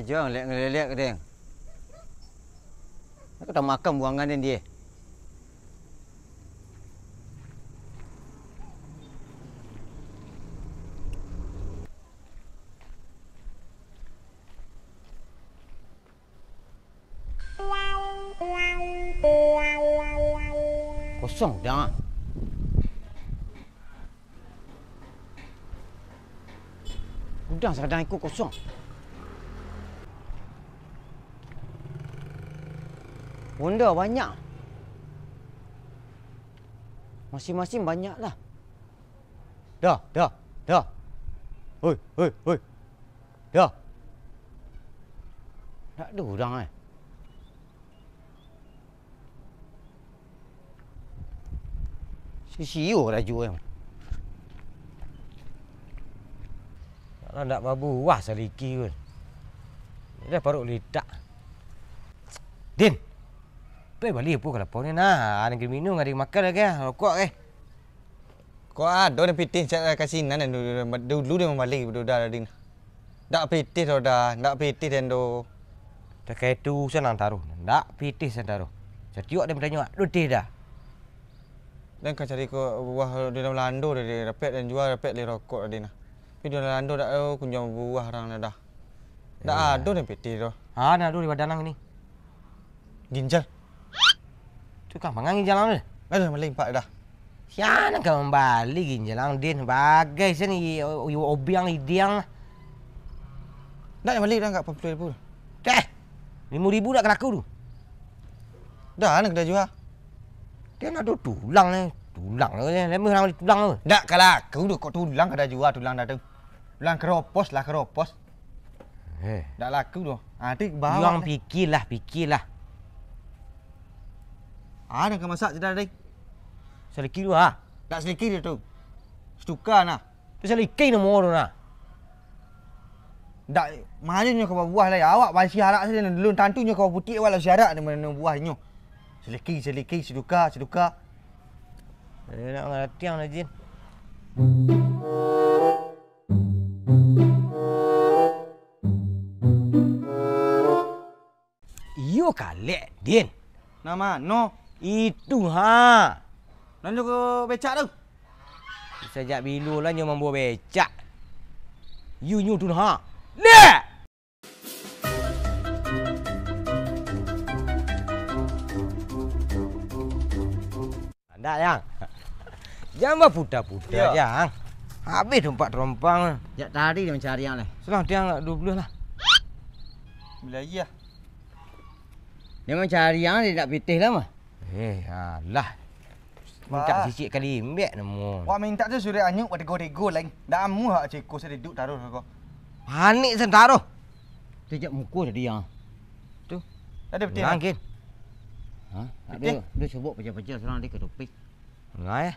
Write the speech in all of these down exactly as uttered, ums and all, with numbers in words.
Jan lek ngelelek, Deng. Aku tak makan buangan den dia. Kosong dah. Gudang sakadang iko kosong. Honda banyak. Masing-masing banyak lah. Dah, dah, dah. Hoi, hoi, hoi. Dah. Ndak ado urang, eh. Sisio karajo em. Alah, ndak babuah saliki pun. Dah paruik litak. Din. Pai bali apo ka lapau ni nah? Ado minum, ado makan lai, rokok lai. Kok ado nan pitih, cak ka sinan, dulu, dulu den mambali budak tadi nah. Ndak pitih doh, dah, ndak pitih den doh. Takah itu urusan nan taruih, ndak pitih santaro. Satiok den batanyo, ado pitih dah. Den ka cari ko buah di Lando tadi, dapek den jua, dapek bali rokok tadi nah. Tapi di Lando dak ado kunjuang buah urang dah. Ndak ado den pitih doh. Ha, nan ado di badan ang ni. Ginjal. Tu kan mangan ginjal ang tu? Aduh, malimpah dah. Sia nan ka mambali ginjal ang, Din? Bagai sen i-, i-, obiang idiang. Ndak, nan bali dah, ndak pampulih pun. Teh, limo ribu ndak ka laku tu. Dah, nan ka jua. Dia nak tu tulang ni. Tulang ni, lemah orang di tulang tu. Ndak ka laku tu, kok tulang ka jua, tulang dah tu. Tulang keropos lah, keropos. Eh. Ndak laku doh. Ah, tu bawah. Yang lah. Pikirlah, pikirlah. Ah, nan ka masak sudah tadi. Saliki dua. Ndak saliki dia tu. Setuka nah. Tu saliki namo tu nah. Ndak, mano nyo ka babuah lai. Awak basi arak sajo, lun tantu nyo ka baputik awak lah siarak di mano buahnyo. Saliki, saliki, setuka, setuka. Eh, nak ngarati ang lah, Jin. Iyo kalek, Din. Nan mano? Itu ha. Nan jo becak tu. Sajak bilo lah nyo mambawa becak. Iyo nyo tu ha. Lek! Ndak, Yang. Jan baputa-puta, Iyo. Yang. Habis tumpak tarompang. Jak tadi dia mancari ang lai. Sudah, Yang, duo puluah lah. Bila iya? Dia mancari ang, dia ndak pitih lah mah. Eh, alah. Mintak Bah. Sisik kalimbek namo. Wak mintak tu surek anyuk batego-tego lai. Ndak amuah wak ceko saduduk taruih ko. Panik santaro. Tu jak muko tadi, Yang. Tu. Ada pitih, Bang? Mangkin. Ha? Tak ada. Dia sobok pecah-pecah surang dia ka topi. Ngai.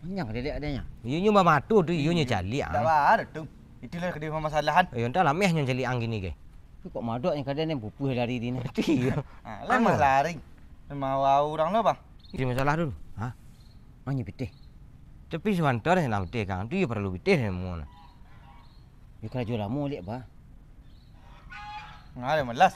Manyang ka dedek adanya. Iyo nyo bamato tu, iyo nyo caliak. Tak baru tu. Itulah kedua permasalahan. Eh, entah lah meh nyo caliak ang kini ke. Tu kok madok yang kadang yang pupuh lari di ni. Iyo. Ha, lah mah lari. Mau urang lo, Bang. Isi masalah dulu. Ha? Manyo pitih. Tapi sabanta deh nak pitih kang. Tu iyo paralu pitih deh mun. Yo karajo lamo liak, Bah. Ngalih malas.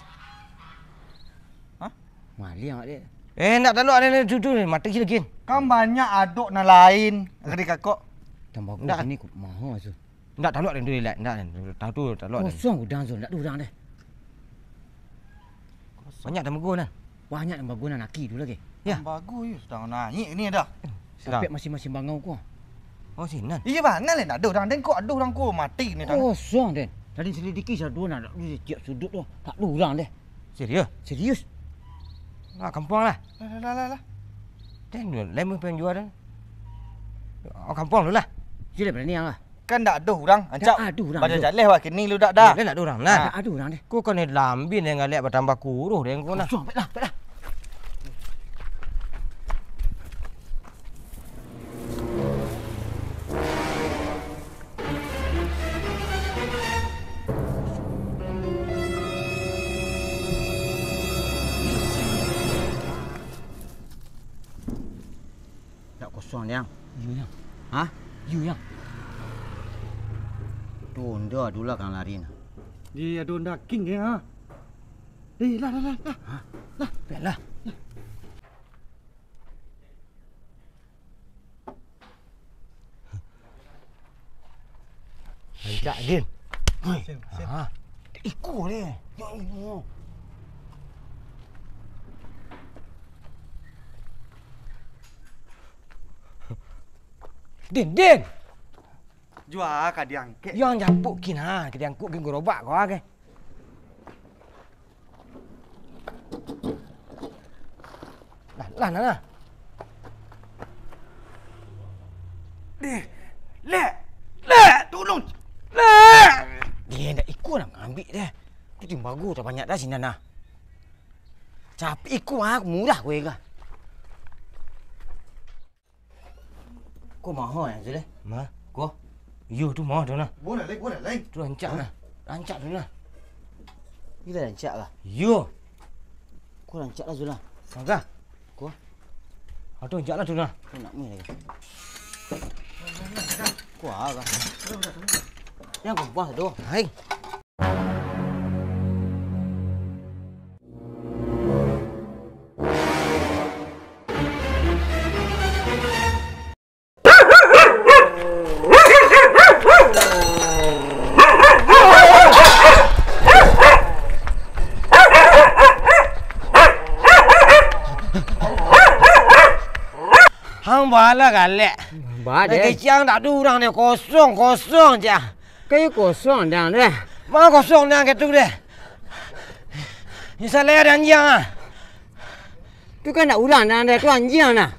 Hah? Maliang, Dek. Eh, ndak taluak ni, ni, tu, tu, mati gila gin. Kan banyak adok nan lain, kadi kakok. Tambah Ndak. Gini kok maho tu. Ndak taluak ni, tu, Lek. Ndak, ndak, tahu tu, taluak ni. Kosong gudang tu, ndak ada urang deh. Banyak tambah gua, nah. Banyak tambah gua, nah, aki tu lagi. Ya. Tambah gua, ya, sedang naik ni dah. Sedang. Tapi masing-masing bangau ko. Oh, sinan. Iya, bana lah, ndak ada urang den ko, ada urang ko mati ni dah. Kosong den. Tadi selidiki sado nah, dak di tiap sudut tu. Tak ada urang deh. Serius? Serius. Lah, kampuang lah. Lah, lah, lah, lah, lah. Den, lemah penjual den. Oh, kampuang lu lah. Sudah berani ang lah. Kan ndak ada urang, ancak. Ndak ada urang tu. Jaleh wak kini lu dak dah. Dah ndak ada urang lah. Ndak ada urang deh. Ko kan lambin yang ngalek batambah kuruh deh ko nah. Kosong, pek lah, pek lah. Dak kosong, Yang. Iyo, Yang. Hah? Iyo, Yang. Tu Honda tu lah kang lari nah. Di ado daking ke, ha? Eh, lah, lah, lah, lah. Ha? Lah. Bialah. Rancak, Din. Oi. Sin, sin. Ha. Iko dia. Ya Allah. Din, Din. Jua ka diangkek. Yang japuk kin ha, ka diangkut kin gerobak ko ha, ke. Lah, lah, nah, nah. Deh, lek, lek, tolong, lek. Deh, ndak iko nak ngambil deh. Tu timbago tak banyak dah sinan nah. Capek iko ah, murah kue kah. Ko maha ya, Zul, eh? Ma? Ko? Iyo, tu maha tu nah. Buah lalai, buah lalai. Tu rancak nah. Rancak tu nah. Gila rancak lah. Iyo. Ko rancak lah, Zul, lah. Mangga. Ko? Ha, tu rancak lah tu nah. Ko nak ni lagi. Ko ah, kah? Yang kumpah tu. Hai. Hang bala galak. Ba, Dek. Kecek ang tak ado urang ni, kosong, kosong je. Kayu kosong dang deh. Ma kosong dang katu deh. Ni salah ado anjiang ah. Tu kan ndak urang dang deh, tu anjiang nah.